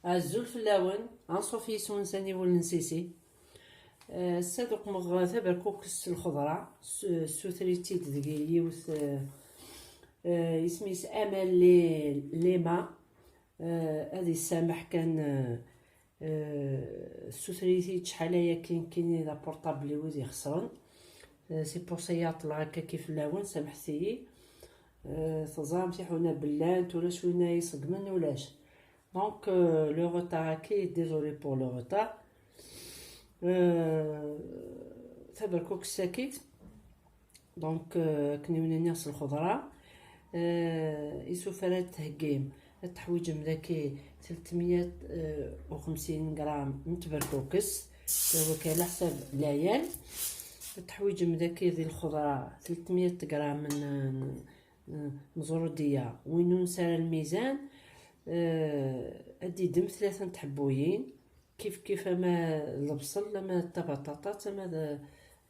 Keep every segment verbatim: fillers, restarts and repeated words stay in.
Azul fell-awen, anṣuf yis-wen s aniwel n Sisi. Eh, ass-a ad uqmeɣ taberkukest s lxeḍra, s-, ssuter-itt-id deg yiwet, eh, eh, isem-is Amal Li-, Lima. Eh, ad isameḥ kan, eh, eh, ssuter-it-id acḥal aya, kin, kin d apurṭabl-iw i d-ixesren. Eh, c'est pour ça i ɛeṭṭleɣ akka-ki fell-awen, samḥet-iyi. Eh, teẓram tiḥuna bellant, ulac win ay iṣeggmen, ulac. Donc, euh, le retard-agi, désolé pour le retard. Euh, taberkukest-agi, donc, euh, akken i wen-nniɣ s lxeḍra, euh, isufar ad theggim, ad teḥwiǧem daki tletmya u xemsin gram n tberkukest, wagi ɛla ḥsab lɛiyal. Ad teḥwiǧem daki di lxeḍra tletmya gram n, n, n, n ẓrudiya, win ur nesɛi ara lmizan, euh, ad d-idem tlata n tḥebbuyin, kif kif ama d lebṣel, ama d tabaṭaṭat, ama d,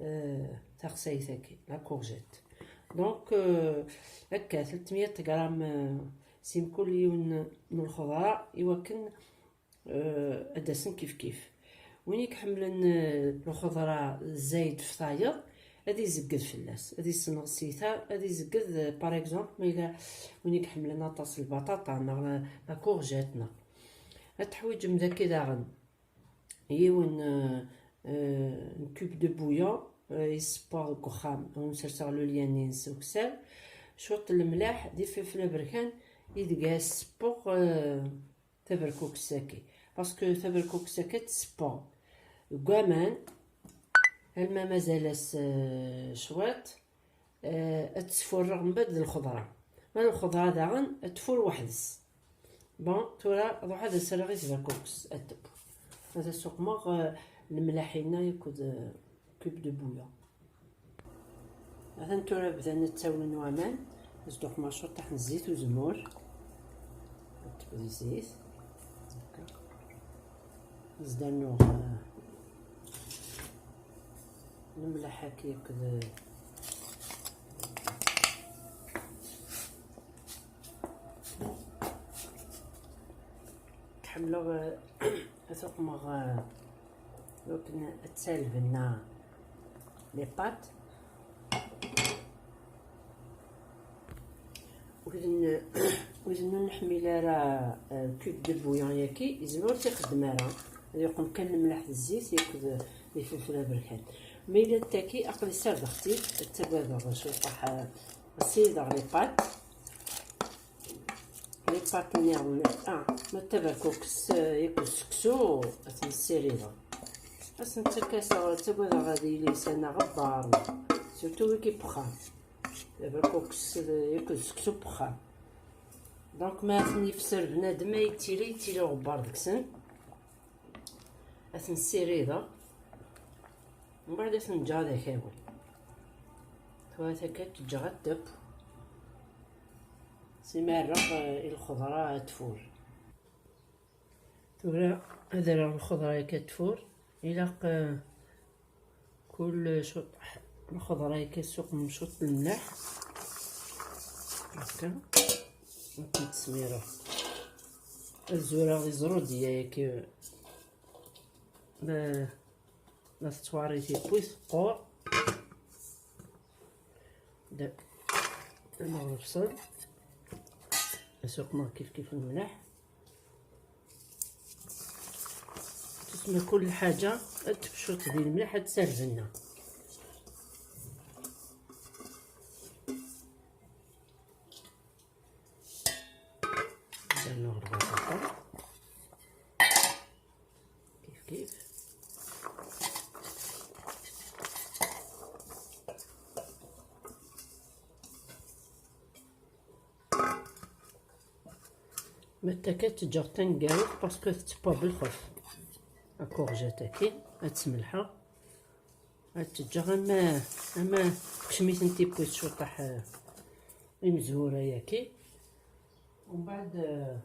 euh, taxsayt-agi, la courgette. Donc, euh, akka, tletmya gram, euh, si mkul yiwen n lxeḍra, i wakken, euh, ad d-asen kif kif. Win i iḥemmlen, euh, lxeḍra zzayed f tayeḍ, ad izegged fell-as, ad issenɣes si ta, ad izegged, euh, par exemple, ma yella win i iḥemmlen aṭas lbaṭaṭa, neɣ la, la courgette, neɣ. Ad teḥwiǧem daki daɣen yiwen, euh, euh, n cube de bouillon, euh, i ssewweɣ deg uxxam, ad wen-serseɣ le lien-ines ukessar, cwiṭ n lemleḥ, d ifelfel aberkan, i deg ara ssewweɣ, euh, taberkukest-agi. Parce que taberkukest-agi ad tt-ssewweɣ deg waman, alma mazal-as, euh, cwiṭ, euh, ad tt-sfurreɣ mbeɛd d lxeḍra. Ma d lxeḍra daɣen, ad tfur weḥd-s. Bon, tura ruḥ ad as-rreɣ i tberkukest, ad teww. Ad as-uqmeɣ, euh, lemlaḥ-inna akked, euh, cube de bouillon. Atan tura bdan ttawlen waman, ad s-d-uqmeɣ ciṭṭaḥ n zzit uzemmur. Ad teww di zzit. Akka. Ad s-d-rnuɣ, euh, lemlaḥ-agi akked, euh, Ḥemmleɣ, eh, ad uqmeɣ, eh, akken ad ttalbenna les pâtes. Widen, widen ur neḥmil ara, eh, cube de bouillon-yagi, yezmer ur t-ixeddem ara. Ad yuqem kan lemleḥ d zzit akked, eh, ifelfel aberkan. Ma yella d tagi, aql-i ssardeɣ-tt-id, ad tagadeɣ cwiṭaḥ, eh, ad ssirideɣ les pâtes. Les pâtes nniḍen, ah, ma d taberkukest, eh, akked seksu, ad ten-ssirideɣ. Ad sen-ttakeɣ, ttagadeɣ ad yili ussan-a ɣebbar, surtout wigi n wexxam. Taberkukest akked seksu n wexxam. Donc, ma ad ten-yefser bnadem, ma yettili, yettili uɣebbar deg-sen. Ad ten-ssirideɣ. Mbeɛd ad ten-ǧǧeɣ ad akawen. Tura takka ad t-ǧǧeɣ ad teww. Sima rreɣ, eh, i lxeḍra ad tfur. Tura ad rreɣ lxeḍra akka ad tfur. Ilaq, eh, kul cwiṭ lxeḍra akka ad suqem cwiṭ n lemleḥ. Akka. Ad tent-smireɣ. Ad zureɣ di ẓrudiya akka. La, la tettwaṛṛi tiwwit teqqur. Da, da neɣ lebṣel. Asuqmeɣ kif kif lemleḥ. Tusma kul ḥaǧa ad tefcuṭ di lemleḥ, ad tserbenna. Ad nuɣ lbaṭaṭa. Kif kif. Ma d takka ad tt-ǧǧeɣ taneggarut, parce que tettewwa belxef. La courgette-agi, ad tt-smelḥeɣ. Ad tt-ǧǧeɣ ama, ama tekcem-iten tiwwit cwiṭaḥ, eh, imezwura-yagi. Umbeɛd, eh,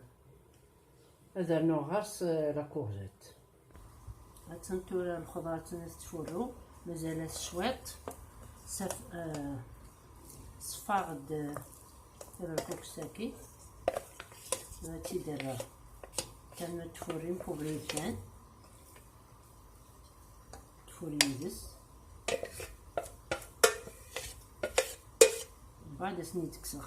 ad rnuɣ ɣer-s, eh, la courgette. Attan tura lxeḍra-tten ad tettfurru, mazal-as cwiṭ. Saf-, eh, sfaɣ-d, eh, taberkukest-agi. Ad tt-id-rreɣ. Tfuri n ubrid kan. Tfuri yid-s. Mbeɛd ad ten-id-kkseɣ.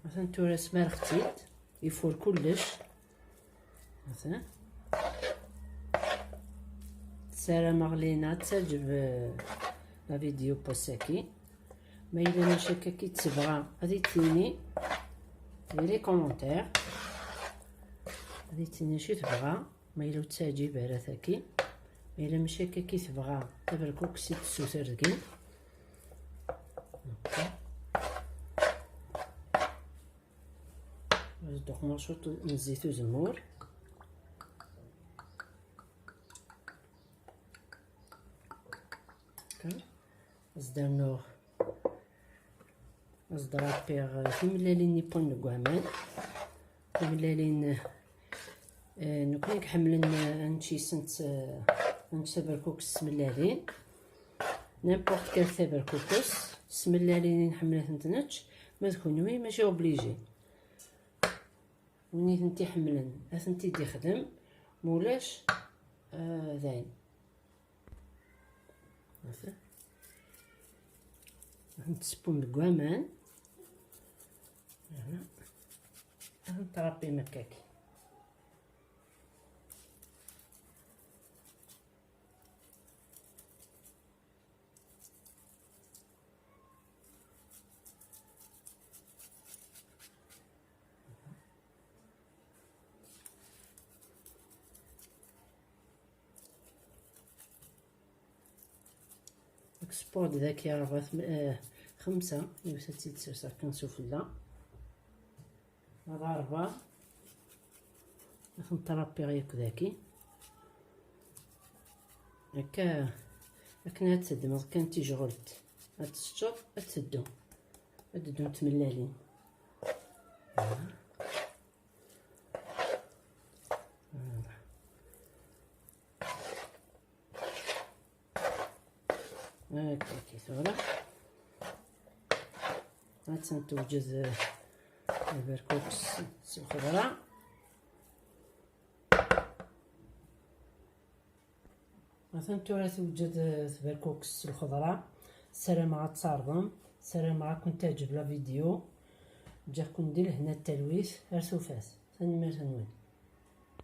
Atan tura smerɣ-tt-id. Ifur kullec. Atan. Ssarameɣ Lina ad teɛǧeb, eh, la vidéo n wass-agi. Ma yella mačči akka i tebɣa, ad yi-d-tini di les commentaires. Ad yi-d-tini acu i tebɣa. Ma yella ur teɛǧib ara tagi. Ma yella mačči akka i tebɣa, taberkukest i d-tessuter deg-i. Ok. Ad d-uqmeɣ cwiṭ n zzit uzemmur. Ok. Ad s-d-rnuɣ, ad s-d-rapiɣ timellalin n yiwwan deg waman. Timellalin, eh, nekkni i iḥemmlen, eh, ad nečč yis-sent, eh, ad nečč taberkukest s tmellalin. N'importe quelle taberkukest s tmellalin i nḥemmel ad tent-nečč, ma d kenwi mačči obligé. Win i tent-iḥemmlen ad tent-id-ixdem, ma ulac, eh, dayen. Ad tent-tessewwem deg waman. Voilà. Ad tent-tṛabbim akkagi. Deg sport daki ṛebɛa, eh, xemsa, yiwet ad tt-id-serseɣ kan sufella. Ad ṛebɛa, ad ten-tṛabbiɣ yakk daki. Akka, akken ad teddmeḍ kan tijɣelt, ad teččeḍ, ad teddu, ad ddunt tmellalin. Voilà. Akka, akka tura. Attan tewjed, eh, lberkukes s lxeḍra. Attan tura tewjed, eh, tberkukes s lxeḍra. Ssarameɣ ad tt-tɛerḍem. Ssarameɣ ad kent-teɛǧeb la vidéo. Ǧǧiɣ-ken di lehna d talwit. Ar tufat. Tanemmirt-nwen.